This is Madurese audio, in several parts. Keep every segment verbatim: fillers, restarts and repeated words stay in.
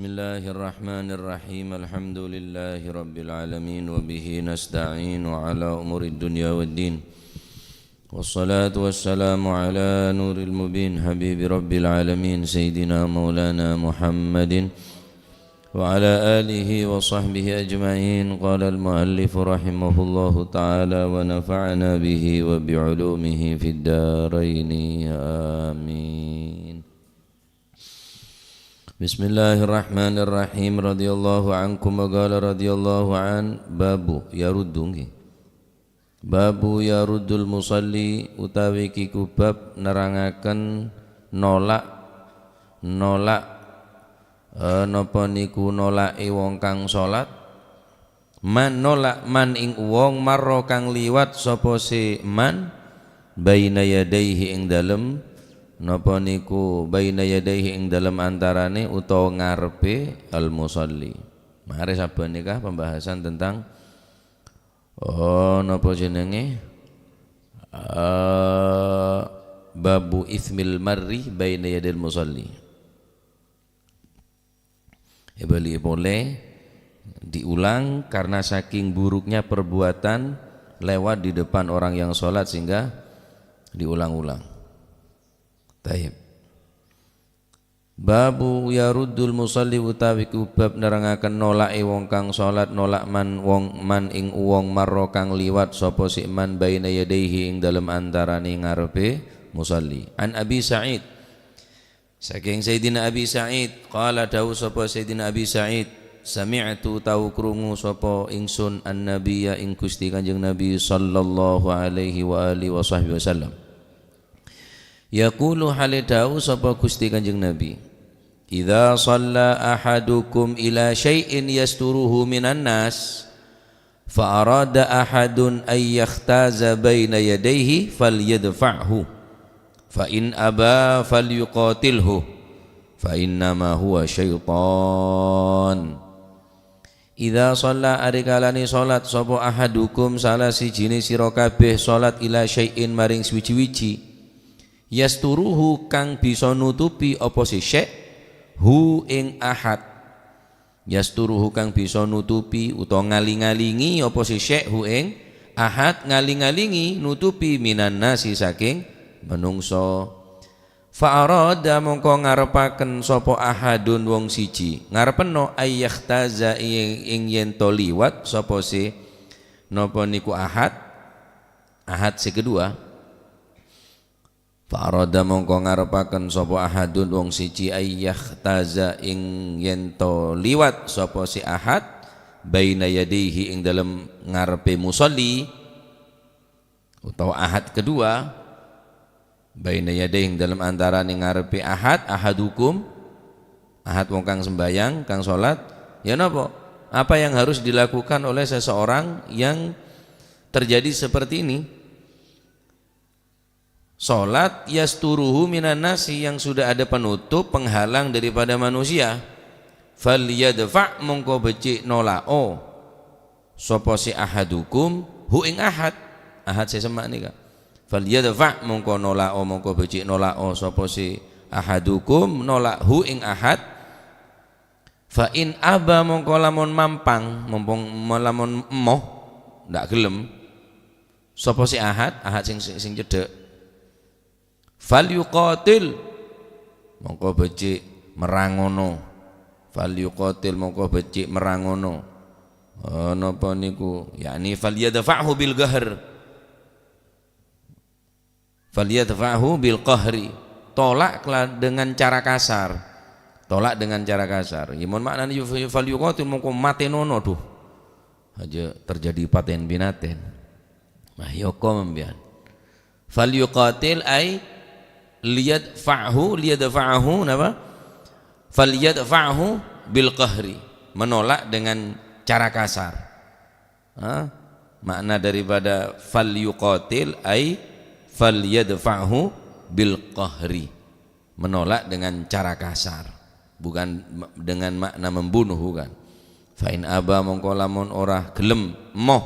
بسم الله الرحمن الرحيم. الحمد لله رب العالمين، وبه نستعين على أمور الدنيا والدين. والصلاة والسلام على نور المبين، حبيب رب العالمين، سيدنا مولانا محمد وعلى آله وصحبه أجمعين. قال المؤلف رحمه الله تعالى ونفعنا به وبعلومه في الدارين. آمين. Bismillahirrahmanirrahim. Radhiyallahu ankum wa qala radhiyallahu an. Babu yaruddu, nggih. Babu yaruddul musalli, utawi kiku bab nerangaken nolak, nolak, eh, napa niku nolake wong kang salat? Man, nolak man ing wong, marra kang liwat sapa se man, baina yadaihi ing dalem, napa niku baina yadaihi ing dalem antarane utawa ngarepe al-musalli. Mare saben nika pembahasan tentang, oh, napa jenenge? Eh, babu ismil marri baina yadil musalli. Ebali pole, diulang karena saking buruknya perbuatan lewat di depan orang yang sholat sehingga diulang-ulang. Taib. Babu yaruddul musalli, utawi ku bab nerangaken nolake wong kang sholat, nolak man wong, man ing wong marra kang liwat sapa si man baina yadaihi ing dalem antarane ngarepe musalli. An Abi Sa'id, saking Sayyidina Abi Sa'id, qala, dawuh sapa Sayyidina Abi Sa'id, "Sami'tu, tau krungu sapa ingsun, an-nabiyya, ing Gusti Kanjeng Nabi sallallahu alaihi wa alihi wa sahbihi wasallam. Yaqulu, hale dawuh sapa Gusti Kanjeng Nabi, 'Idza shalla ahadukum ila syai'in yasturuhu minan nas, fa arada ahadun ay yakhtaza baina yadayhi, falyadfa'hu, fa in aba, falyuqatilhu, fa innama huwa syaitan.'" "Idza shalla," ari kalane salat, "sapa ahadukum, salah sijine sira kabeh, salat ila syai'in, maring suwiji-wiji, yasturuhu, kang bisa nutupi apa sesek, hu, ing ahad." Yasturuhu, kang bisa nutupi utawa ngaling-alingi apa sesek, hu, ing ahad, ngaling-alingi, nutupi, minan nasi, saking menungso. Fa arada, mongko ngarepaken sapa ahadun, wong siji, ngarepenno, ayyakhtaza, ing, ing yen to liwat sapa se, napa niku ahad, ahad se kedua. Fa arada, mongko ngarepaken sapa ahadun, wong siji, ayyakhtaza, ing yen to liwat sapa se ahad, baina yadaihi, ing dalem ngarepe musalli, utawa ahad kedua, baina yadaihi, ing dalem antarane ngarepe ahad, ahadukum, ahad wong kang sembayang, kang salat, ya napa? Apa yang harus dilakukan oleh seseorang yang terjadi seperti ini? Salat yasturuhu minan nasi, yang sudah ada penutup, penghalang daripada manusia. Falyadfa, mongko becik nolao sapa si ahadukum, hu, ing ahad. Ahad se semma' nika. Falyadfa, mongko nolao, mongko becik nolao sapa si ahadukum, nolak, hu, ing ahad. Fa in aba, mongko lamun mampang, mompong, lamun emoh, ndak gelem, sapa si ahad, ahad sing, sing, sing cedhak. Falyuqatil, mongko becik merangono. Falyuqatil, mongko becik merangono. Oh, napa niku? Yakni falyadfa'hu bil qahr. Falyadfa'hu bil qahri. Tolak kela-, dengan cara kasar. Tolak dengan cara kasar. Ya, mon maknane yu-, falyuqatil, mongko matenono, duh. Aja terjadi paten binaten. Nah, yoko membian. Falyuqatil ay liyadfa'hu, liyadfa'hu napa? Falyadfa'hu bil qahri. Menolak dengan cara kasar. Ha? Makna daripada falyuqatil ay falyadfa'hu bil qahri. Menolak dengan cara kasar, bukan ma-, dengan makna membunuh, bukan. Fa in aba, mongko lamun ora gelem, moh,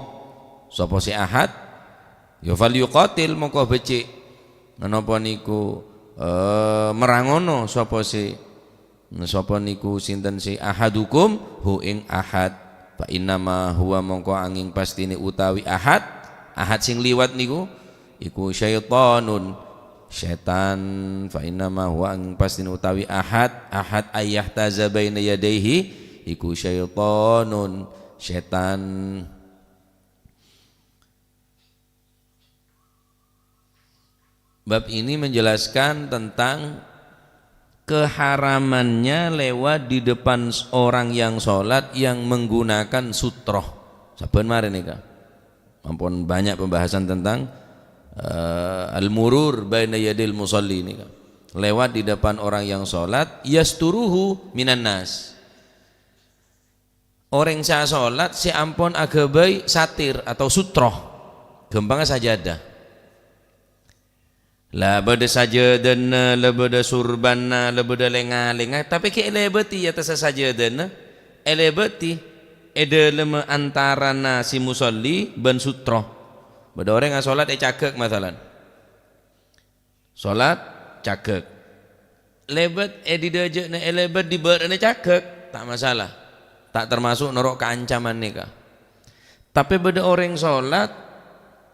sapa si ahad, ya falyuqatil, mongko becik, napa niku, eh, merangono sapa si, Sapa niku sinten sè ahadukum? Hu ing Ahad. Fa innama huwa mongko anging pastine utawi Ahad, Ahad sing liwat niku, iku syaitanun, setan. Fa innama huwa anging pastine utawi Ahad, Ahad ayyahtaza baina yadaihi, iku syaitanun, setan. Bab ini menjelaskan tentang keharamannya lewat di depan s-, orang yang sholat yang menggunakan sutroh. Saban mare nèka. Ampon banyak pembahasan tentang, eh, al-murur baina yadil musalli nèka. Lewat di depan orang yang sholat, yasturuhu minan nas. Orèng sè asolat sè ampon aghâbây satir atau sutroh, ghâmpangnga sajadah. La bâdâ sajâdâna, la bâdâ surbanna, la bâdâ lèng-ngalèngnga, tapè ghi' èlèbâdhi è attassa sajâdâna, èlèbâdhi è dâlemma antarana si musolli bân sutroh. Bâdâ orèng asolat è cagâk, masalan. Solat cagâk. Lèbât è dâjâna, èlèbât è bârâ'na cagâk, ta' masalah. Ta' termasuk noro' ka ancaman nèka. Tapè bâdâ orèng solat,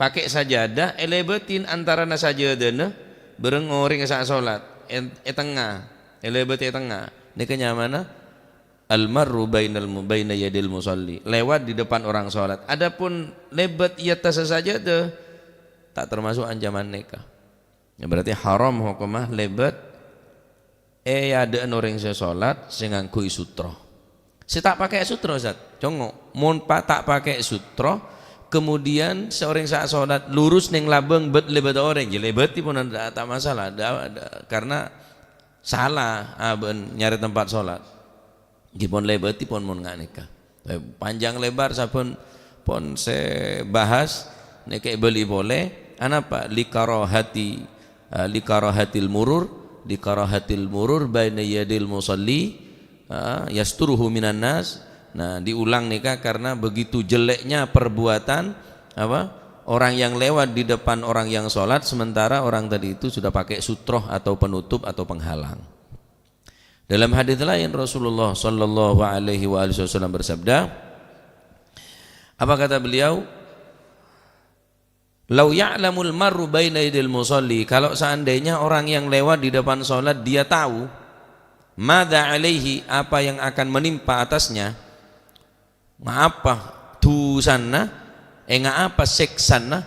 pakè sajadah, èlèbâdhi antarana sajâdâna bâreng orèng sè asolat, è, è tengnga, èlèbâdhi è tengnga. Nèka nyamana al-marru bainal mu-, baina yadil musalli, lewat di depan orang sholat. Adapun lèbât è attassa sajâdah, ta' termasuk ancaman nèka. Ya, berarti haram hokomma lèbât è adâ'na orèng sè solat sè ngangghuy sutroh. Sè ta' pakè sutroh, Ustaz, congo'. Mon pa-, ta' pakè sutroh, kemudian sè orèng sè asolat lurus neng labâng bât-, lèbât orèng, ya lèbâdhi pon ta', ta' masalah. Da-, da-, karena sala, ah, bân nyarè tempat solat. Ghi pon lèbâdhi pon mon nga' nèka. Tapi panjang lebar sabbhân pon sè bahas nèka èbâli polè. Anapa? Likarahati, eh, likarahatil murur, likarahatil murur baina yadil musalli, eh, yasturuhu minan nas. Nah, diulang nèka karena begitu jeleknya perbuatan, apa, orang yang lewat di depan orang yang sholat, sementara orang tadi itu sudah pakai sutroh atau penutup atau penghalang. Dalam hadis lain, Rasulullah sallallahu alaihi wa alihi wasallam bersabda, apa kata beliau? "Lau ya'lamul marru baina yadil musalli," kalau seandainya orang yang lewat di depan sholat dia tahu, "madza alaihi," apa yang akan menimpa atasnya, ngapa dusana, eh, ngapa seksana,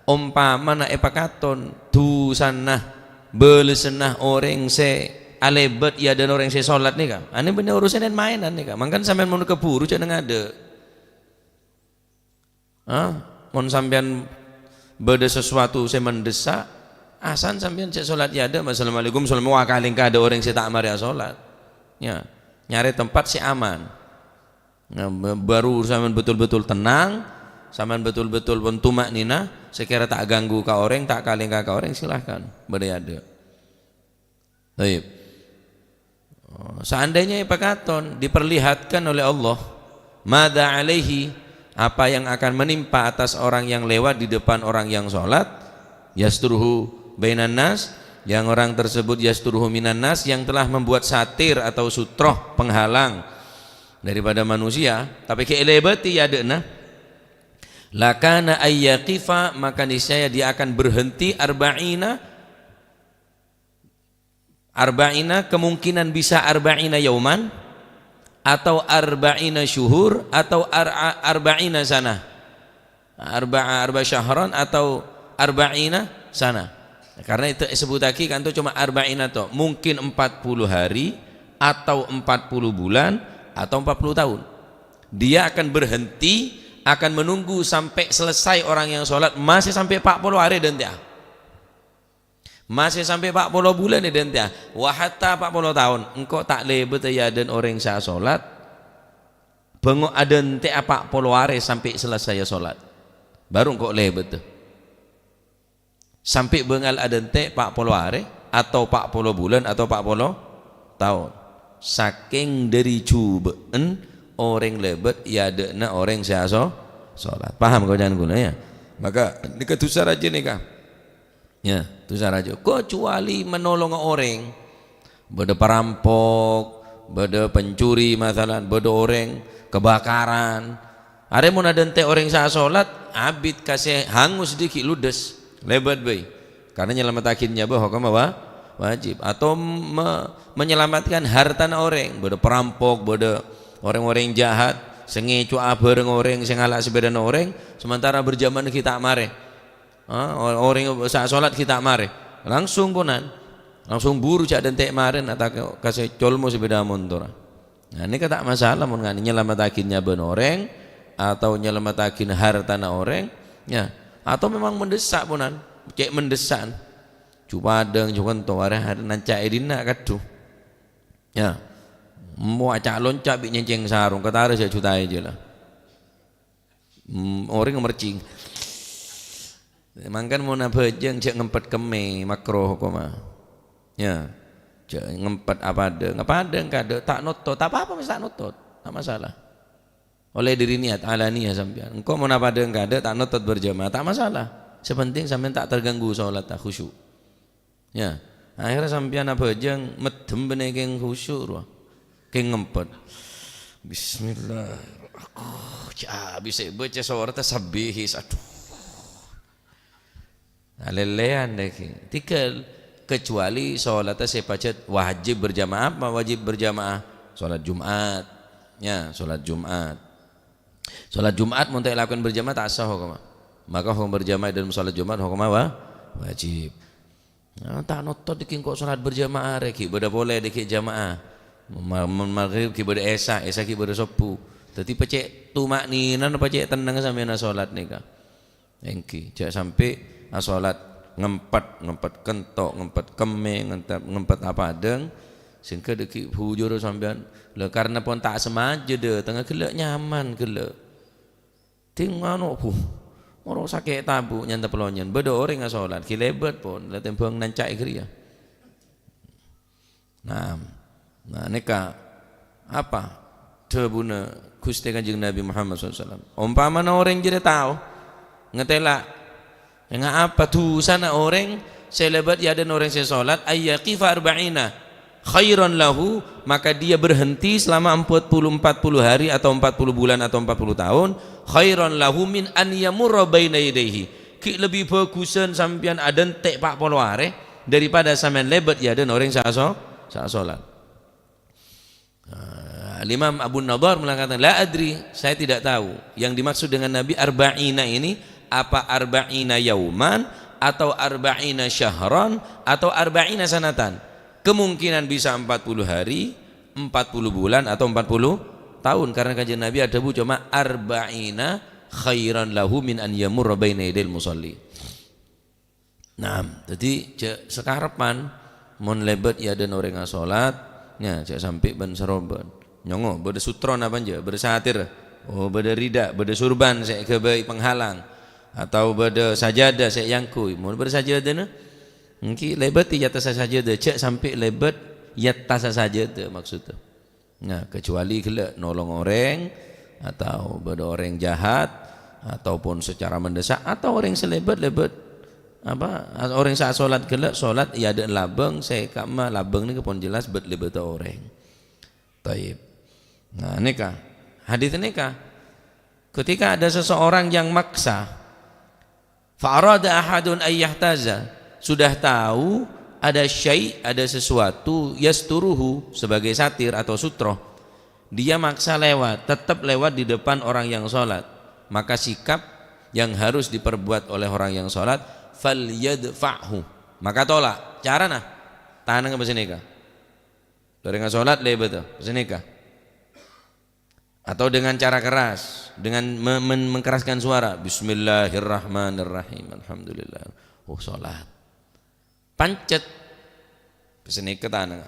ompamana èpakaton dusana, bâlessanna orèng sè alèbât è adâ'na orèng sè solat nèka. Anè bânnè urusan èn-maènan nèka. Mangkana sampèyan mon kabhuru jhâ' neng adâ'. Ah, mon sampèyan bâdâ sesuatu sè mendhessa', asan sampèyan jhâ' solat è adâ', "Assalamualaikum, salam," wah, kalèngka adâ' orèng sè ta' marè asolat. Ya, nyarè tempat sè aman. Nah, ba-, baru sampèyan betul-betul tenang, sampèyan betul-betul pon tuma'ninah, sè kèra ta' ganggu ka orèng, ta' kalèngka ka orèng, silahkan, bâdâ è adâ'. Taib. Oh, seandainya èpakaton, diperlihatkan oleh Allah, "Madza alaihi," apa yang akan menimpa atas orang yang lewat di depan orang yang sholat, "yasturuhu bainan nas," yang orang tersebut "yasturuhu minan nas," yang telah membuat satir atau sutroh penghalang daripada manusia, tapè ghi' èlèbâdhi è adâ'na, "lakana ayyaqifa," maka niscaya dia akan berhenti, "arba'ina," arba'ina, kemungkinan bisa arba'ina yauman, atau arba'ina syuhur, atau ar-, arba'ina sana. Arba'a, arba syahran atau arba'ina sana. Karena itu disebut lagi kan itu cuma arba'ina to. Mungkin empat puluh hari, atau empat puluh bulan, atau empat puluh tahun. Dia akan berhenti, akan menunggu sampai selesai orang yang sholat, masih sampai empat puluh hari dan dia. Masih sampè' pa' polo bulân è dântèya, wa hatta pa' polo taon, engko' ta' lèbât è adâ'na orèng sè asolat, bângo' adântè'a pa' polo arè sampè' selesai asolat. Baru engko' lèbât. Sampè' bângal adântè' pa' polo arè, atau pa' polo bulân, atau pa' polo taon. Sakèng dâri jhubâ'ân orèng lèbât è adâ'na orèng sè aso-, solat. Paham kaulâ, ya? Maka, nèka dhusa rajâ nèka. Ya, dhusa rajâ. Kecuali menolong orèng, bâdâ parampok, bâdâ pencuri masalan, bâdâ orèng kebakaran. Arè mon adântè' orèng sè asolat, abit ka sè hangus dâgghi' ludes, lèbât bhâi. Karena nyalamettaghi nyabâ hokomma wa-, wajib. Atau me-, menyelamatkan hartana orèng, bâdâ perampok, bâdâ orèng-orèng jahat, sè ngèco'a bhârâng orèng, sè ngala' sapèdana orèng, sementara berjamaah ghi' ta' marè. Ha, o-, orèng sè asolat ghi' ta' marè. Langsung ponan. Langsung buru jhâ' adântè' marè, ta' ka, ka sè colmo sapèda montor. Nah, nèka ta' masalah mon ngan-, nyalamettaghi nyabâna orèng, atau nyalamettaghi hartana orèng, ya. Atau memang mendesak ponan, cè' mendesa'an. Jhu padâ, jhu kento, arè, arè nanca' è dinna' kadhu. Ya. Mo aca'-lonca' bi' nyèncèng sarong, katara sè juta aja lah. Hmm, orèng mercing. Mangkana mon abhâjâng jhâ' ngempet kemmè, makro hokomma. Ya. Jhâ' ngempet apadâ, apadâ kadâ' ta' nottot, ta' apa-apa mèsta ta' nottot, ta' masalah. Ollè dâri niat, alaniyah sampèyan. Engko' mon apadâ kadâ' ta' nottot berjamaah, ta' masalah. Sè penting sampèyan ta' terganggu sholatta, khusyuk. Ya, akhirnya sampèyan abhâjâng meddhem bânnè kèng khusyuk rowa. Kèng ngempet. Bismillah. Aku, ya, bisa bâca surat tasbih, aduh. Nah, lèlèyan dâgghi'. Tinggal, kecuali sholatta sè pajhât wajib berjamaah, apa wajib berjamaah? Sholat Jumat. Ya, sholat Jumat. Sholat Jumat mon ta' èlakowan berjamaah ta' sah hokomma. Maka hokom berjamaah è dâlem sholat Jumat hokomma wa-, wajib. Nah, ta' nottot dâgghi' engko' sholat berjamaah arè, ghi' bâdâ polè dâgghi' jamaah. Ma-, mon maghrib ghi' bâdâ isya, isya ghi' bâdâ subuh. Dhâddhi pacè' tuma'ninah, pacè' tennang sampèyan asholat nèka. Èngghi, jhâ' sampè' asholat ngempet, ngempet kento, ngempet kemmè, ngempet, ngempet apadâ, sehingga dâgghi' bhujur sampèyan. Lah, karena pon ta' samajâ dâtengnga ghellâ' nyaman ghellâ'. Ding anu, buh, moro sakè' tabu' nyantep lonyen. Bâdâ orèng asholat, ghi' lèbât pon, la tèmbhâng nanca' è ghâriyâ. Nah, nah, nèka apa dhâbuna Ghustè Kanjeng Nabi Muhammad sallallahu alaihi wasallam? Ompamana orèng jârèya tao, ngatèla', ènga' apa dhusana orèng sè lèbât è adâ'na orèng sè sholat, ayyaqifa arba'ina khairan lahu, maka dia berhenti selama empat puluh, empat puluh hari atau empat puluh bulan atau empat puluh tahun, khairan lahu min an yamurra baina yadayhi. Ghi' lebbi bhâghusân sampèyan adântè' pa' polo arè daripada sampèyan lèbât è adâ'na orèng sè aso-, sè asolat. Ah, Al-Imam Abu Nadhar mengatakan, "La adri, saya tidak tahu. Yang dimaksud dengan Nabi arba'ina ini, apa arba'ina yauman, atau arba'ina syahran, atau arba'ina sanatan?" Kemungkinan bisa empat puluh hari, empat puluh bulan, atau empat puluh tahun. Karena Kanjeng Nabi adhâbu coma, "Arba'ina khairan lahu min an yamurra baina yadayil musalli." Naam, dhâddhi jhâ' sakarebbhân, mon lèbât è adâ'na orèng asolat, nya, jhâ' sampè' bân-sarobân. Nyongngo', bâdâ sutra napa enjâ'? Bâdâ satir, oh, bâdâ rida, bâdâ surban sè èghâbây penghalang, atau bâdâ sajadah sè èangghuy. Mon bâdâ sajadana, èngghi lèbât è attassa sajadah, jhâ' sampè' lèbât è attassa sajadah maksudda. Nah, kecuali ghellâ' nolong orèng, atau bâdâ orèng jahat, ataupun secara mendesak, atau orèng sè lèbât-lèbât, apa, orèng sè asolat ghellâ', solat è adâ'na labâng, sè ka'emma labâng nèka pon jelas bât-lèbâtta orèng. Taib. Nah, nèka. Hadis nèka. Ketika ada seseorang yang maksa, fa arada ahadun ayyahtaza, sudah tahu ada syai', ada sesuatu, yasturuhu, sebagai satir atau sutroh. Dia maksa lewat, tetap lewat di depan orang yang sholat. Maka sikap yang harus diperbuat oleh orang yang sholat, falyadfa'hu. Maka tolak. Carana? Tanang apa sanèka? Orèng sholat lèbât, apa sanèka? Atau dengan cara keras, dengan me-, men-, mengkeraskan suara, "Bismillahirrahmanirrahim, alhamdulillah." Oh, sholat. Pancet. Pèssèna ka tanang.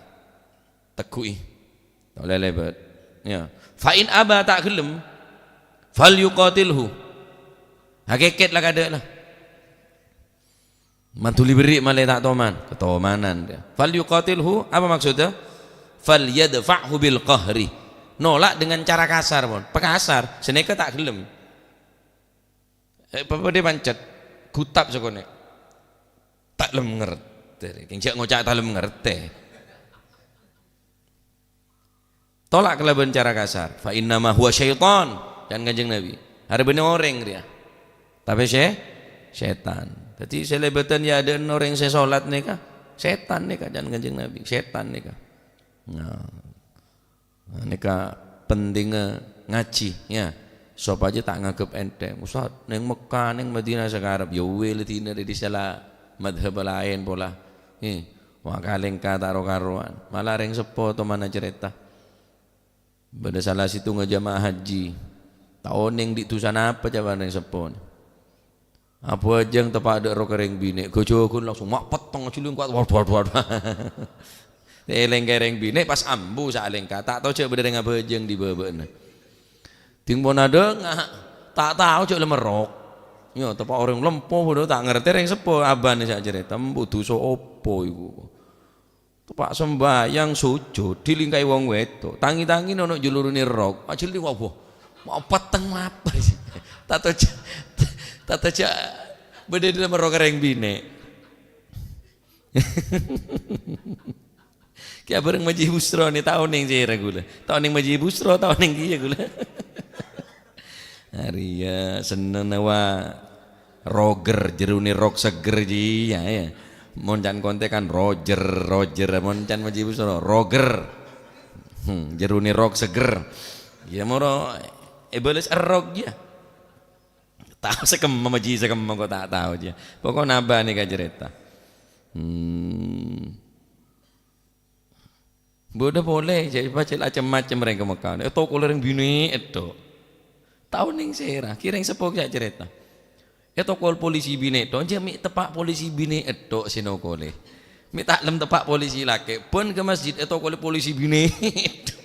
Tegghu'i. Tolè lèbât. Ya. Fa in aba, ta' ghellem, "Falyuqatilhu." Hakèkèt la kadâ' la. Manduli berri' malè ta' toman, katomanan. "Falyuqatilhu," apa maksudnya? "Falyadfa'hu bil qahri." Nolak dengan cara kasar, pon. Pakasar, sanèka ta' ghellem. Eh, apa dhi pancet? Gutap sakonè'. Ta' lem ngartè. Kèng jhâ' ngoca' ta' lem ngartè. Tolak kalabân cara kasar. "Fa innama huwa syaitan," can Kanjeng Nabi. Arè bânnè orèng rèya. Tapè sè-, sètan. Dhâddhi sè lèbâdhân è adâ'na orèng sè solat nèka, sètan nèka, can Kanjeng Nabi. Sètan nèka. Nah, nèka pentingnga ngajhi, ya. Sopajâ ta' nganggep ènthèng. "Ustad, neng Mekkah, neng Madinah sakarep." Ya wè, la dinah dâri sala madhab laèn pola. Eh, wah, kalèngka ta' ro-karowan. Malah rèng seppo tomana carèta. Bâdâ sala sèttongnga jamaah haji. Ta' onèng dhi' dusana apa, ca'na rèng seppo. Abhâjâng teppa' dâ' rowa ka rèng binè', ghâjâghân langsung ma' petteng ajhuli kuat, wad, wad, wad. Èlèng ka rèng binè' pas ambu saalèngka, ta' tao jâ' bâdâ rèng abhâjâng dhi' bâbâ'na. Dhing pon adhânga', ta' tao jâ' la merrok. Ya, teppa' orèng lempo bâdâ ta' ngartè rèng seppo abâ'na sè acarèta, embu dusa apa iku. Teppa' sambhâjâng sujud, dilingkaè wong wèdok. Tangi-tangi nono' jhâlurunè rok. Ajhâli, wah, wah. Ma' petteng apa sih? Tato ja-, tato ja-, bâdâ dâlem rok rèng binè'. Kèya bhâreng Maji Busro nè, ta' onèng sèra ghulâ. Ta' onèng Maji Busro, ta' onèng kèya ghulâ. Arèya sennengnga wa roger, jhârunè rok seger jiyâ, ya. Mon can kontè kan Roger, Roger, mon can Maji Busro, roger. Hmm, jhârunè rok seger. Ya moro èbâles errok jiyâ. Tao sè kemma, Maji sè kemma kok ta' tao jiyâ. Pokokna abâ'na ka carèta. Hmm. Bâdâ polè, jâ-, pajhât cem-macem rèng ka Mekkah. Ètokolè rèng binè' èdhok. Ta' onèng sèra, kèrèng seppo jâ' carèta. Ètokol polisi binè' èdhok, jâ' mè' teppa' polisi binè' èdhok sè nokolè. Mè' ta' lem teppa' polisi lakè', bân ka masjid ètokolè polisi binè' èdhok.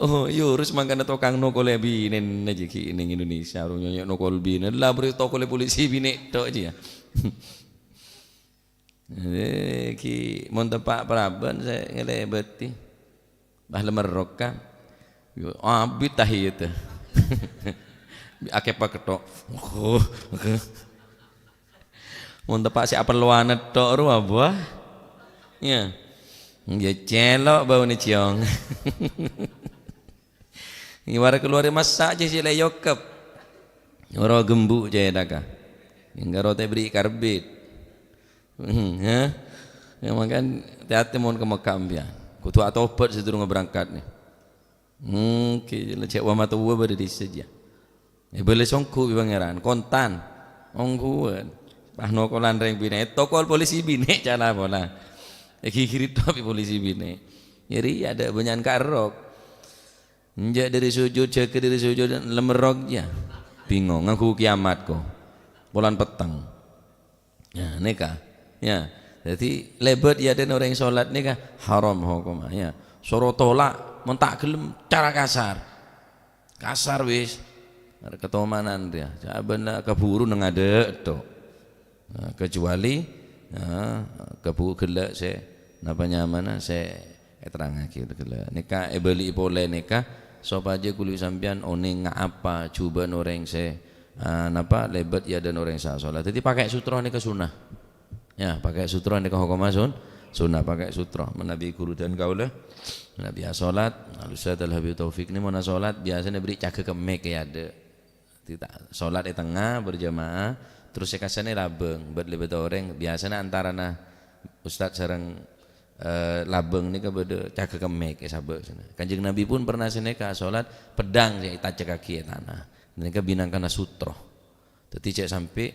Oh, iyâ urus mangkana tokang nokolè binèna jiyâ ghi' neng Indonesia, ro nyonyo' nokol binè', la bhuru ètokolè polisi binè' èdhok jiyâ. Eh, ghi' mon teppa' parabân sè ngalèbâdhi. Bah, la merrok, kan? Yo, abit tahiyat. Akè paketthok. Mon teppa' sè apellowan tok ro, abah. Ya. Ya, cèlok bâuna ciong. Èwara kalowar massa' jiyâ sè la èyokep. Oro gembu' jiyâ dhâka. Èngghâ ro ta' èberri' karbit. Hmm, ya. Ya, mangkana tè-atè mon ka Mekkah sampèyan. Kodhu atobhât sadurungnga berangkat nè. Hmm, ki-, la jhâ' wa matowa bâdâ dissa jiyâ. Èbâles ongghu bi' Pangèran, kontan. Ongghuwân. Pas nokolan rèng binè', tokol polisi binè' cala pola. Èghighiri tok bi' polisi binè'. Jârèya adâ' bânnya'an ka'errok. Enjâ' dâri sujud, jâgâ dâri sujud, la merrok, ya. Bingong, ngangghu kiyamat, ko. Polana petteng. Ya, nèka. Ya. Dhâddhi, lèbât è adâ'na orèng solat nèka haram hokomma, ya. Soro tolak, mon ta' ghellem, cara kasar. Kasar, wis. Arè katomanan rèya. Sabâna kabhuru neng adâ' tok. Nah, kecuali, nah, kebu-, ghellâ' sè, napa nyamana sè èterrangaghi ghellâ'. Nèka èbâli'i polè nèka, sopajâ kulâ sampèyan onèng ngapa jhubâ'na orèng sè, ah, napa, lèbât è adâ'na orèng sè asolat. Dhâddhi, pakè sutro nèka sunnah. Ya, pakè sutro nèka hokomma sun-, sunnah, pakè sutro. Manabi ghuru dân kaulâ, manabi asolat, Al Ustadz Al Habib Taufik nè mon asolat, biyasana èberri' cagâ kemmèk è adâ'. Dhâddhi ta-, solat è tengnga berjamaah, terros sè kassa'na è labâng, bât-, lèbât orèng, biyasana antarana ustad sareng, eh, labâng nèka bâdâ cagâ kemmèk è sabâ' sana. Kanjeng Nabi pun pernah sanèka solat, pedang sè ètacekkaghi è tana. Nèka bhinnangkana sutro. Dhâddhi jhâ' sampè'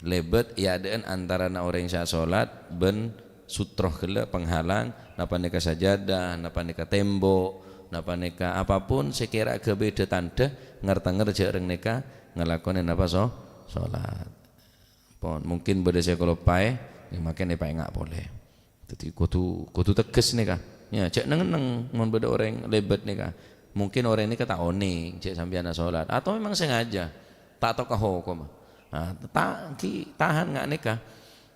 lèbât è adâ'na antarana orèng sè asolat bân sutro ghellâ' penghalang, napa nèka sajadah, napa nèka tembok, napa nèka apapun sè kèra ghâbây dâ-tandhâ, ngèr-tengngèr jhâ' rèng nèka ngalakonè napa so-, solat. Pon, mungkin bâdâ sè kaloppaè, ya mangkèn èpaènga' polè. Dhâddhi kodhu, kodhu tegghes nèka. Ya, jhâ' neng-enneng mon bâdâ orèng lèbât nèka. Mungkin orèng nèka ta' onèng, jhâ' sampèyan asolat. Atau memang sengaja ta' tao ka hokomma. Nah, ta-, ghi' tahan nga' nèka.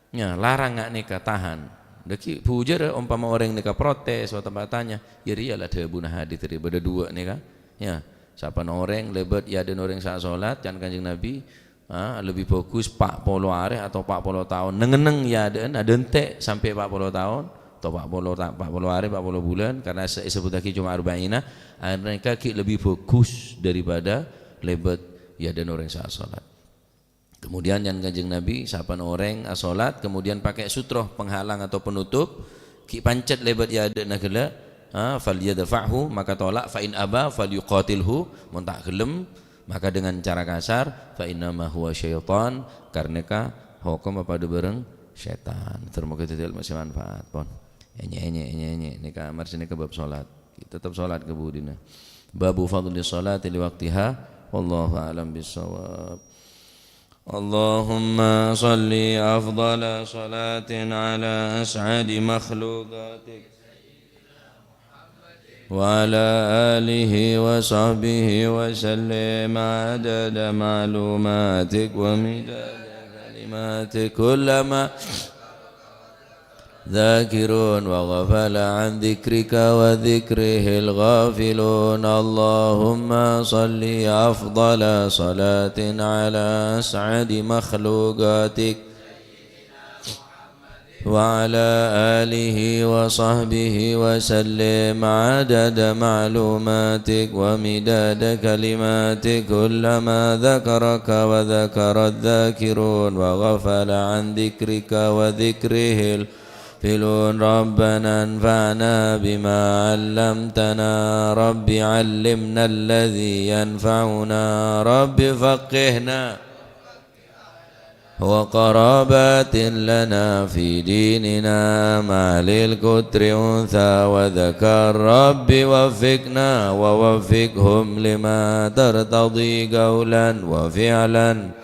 Ya, larang nga' nèka, tahan. Dhâggi' bhujârâ ompama orèng nèka protes, otabâ tanya, ya rèya la dhâbuna hadis rè bâdâ duwâ' nèka. Ya, sapan orèng lèbât è adâ'na orèng sè asolat, can Kanjeng Nabi, ah, lebbi bhâghus pa' polo arè atau pa' polo taon. Neng-enneng è adâ'na, adântè' sampè' pa' polo taon, atau empat puluh ta-, empat puluh hari, empat puluh bulan, karena se-, èsebbhuttaghi cuma arba'ina, arèya ghânèka ghi' lebbi bhâghus daripada lèbât è adâ'na orèng sè asolat. Kemudian, jhân Kanjeng Nabi, sapana orèng asolat, kemudian pakai sutro penghalang atau penutup, ghi' pancèt lèbât è adâ'na ghellâ', ha, "Falyadfa'hu," maka tolak, "fa in aba falyuqatilhu," mon ta' ghellem, maka dengan cara kasar, "Fa innama huwa syaitan," karena ka hokom apa bâreng setan. Termoga jadi ilmu sè manfaat, pon. Ènyè', ènyè', ènyè', ènyè'. Nèka marsa nèka bab solat. Tetep solat ka budina. Babu fadli sholati li waqtiha. Wallahu a'lam bissawab. اللهم صل أفضل صلاة على أسعد مخلوقاتك وعلى آله وصحبه وسلم عدد معلوماتك ومداد كلماتك كلما ذاكرون وغفل عن ذكرك وذكره الغافلون. اللهم صل أفضل صلاة على أسعد مخلوقاتك وعلى آله وصحبه وسلم عدد معلوماتك ومداد كلماتك كلما ذكرك وذكر الذاكرون وغفل عن ذكرك وذكره الغافلون. ربنا انفعنا بما علمتنا. رب علمنا الذي ينفعنا. رب فقهنا وقرابات لنا في ديننا مع للكتر أنثى وذكر. رب وفقنا ووفقهم لما ترتضي قولا وفعلا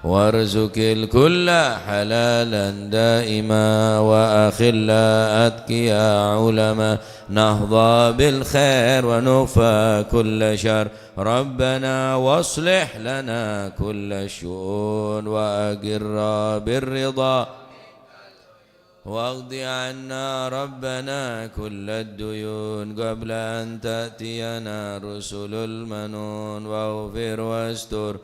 وارزق الكل حلالا دائما وأخلاء أتقياء علماء نحظى بالخير ونكفى كل شر. ربنا واصلح لنا كل الشؤون وأقر بالرضا واقض عنا ربنا كل الديون قبل أن تأتينا رسل المنون واغفر واستر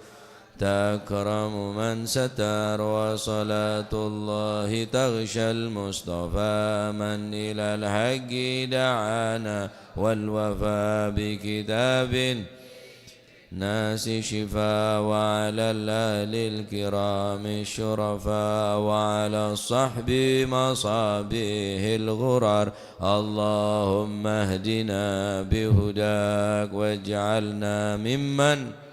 تكرم من ستر وصلاة الله تغشى المصطفى من إلى الحق دعانا والوفاء بكتاب الناس شفاء وعلى الآل الكرام الشرفاء وعلى الصحب مصابيح الغرر. اللهم اهدنا بهداك واجعلنا ممن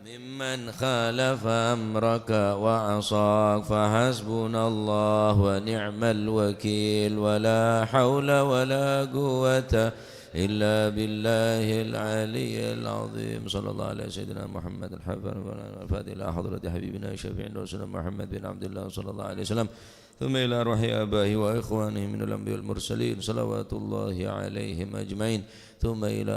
ممن خالف أمرك وعصاك، فحسبنا الله ونعم الوكيل، ولا حول ولا قوة إلا بالله العلي العظيم. صلى الله على سيدنا محمد الحافظ الفاتح إلى حضرة حبيبنا شفيعنا رسولنا محمد بن عبد الله صلى الله عليه وسلم. ثم إلى أرواح آبائه وإخوانه من الأنبياء والمرسلين، صلوات الله عليهم أجمعين. ثم إلى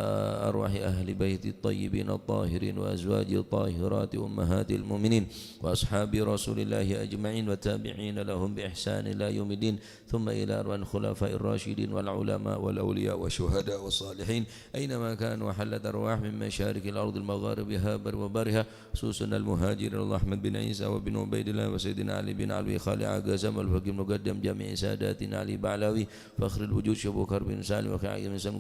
أرواح أهل بيته الطيبين الطاهرين وأزواجه الطاهرات أمهات المؤمنين وأصحاب رسول الله أجمعين والتابعين لهم بإحسان إلى يوم الدين. ثم إلى أرواح الخلفاء الراشدين والعلماء والأولياء والشهداء والصالحين أينما كانوا وحلت أرواح من مشارق الأرض المغاربها بر وبرها، خصوصا المهاجرين أحمد بن عيسى وابن عبيد الله وسيدنا علي بن أبي خالد عكازم والفقيه المقدم جميع ساداتنا علي بعلوي فخر الوجود شيخ بكر بن سالم وخير عظيم الإسلام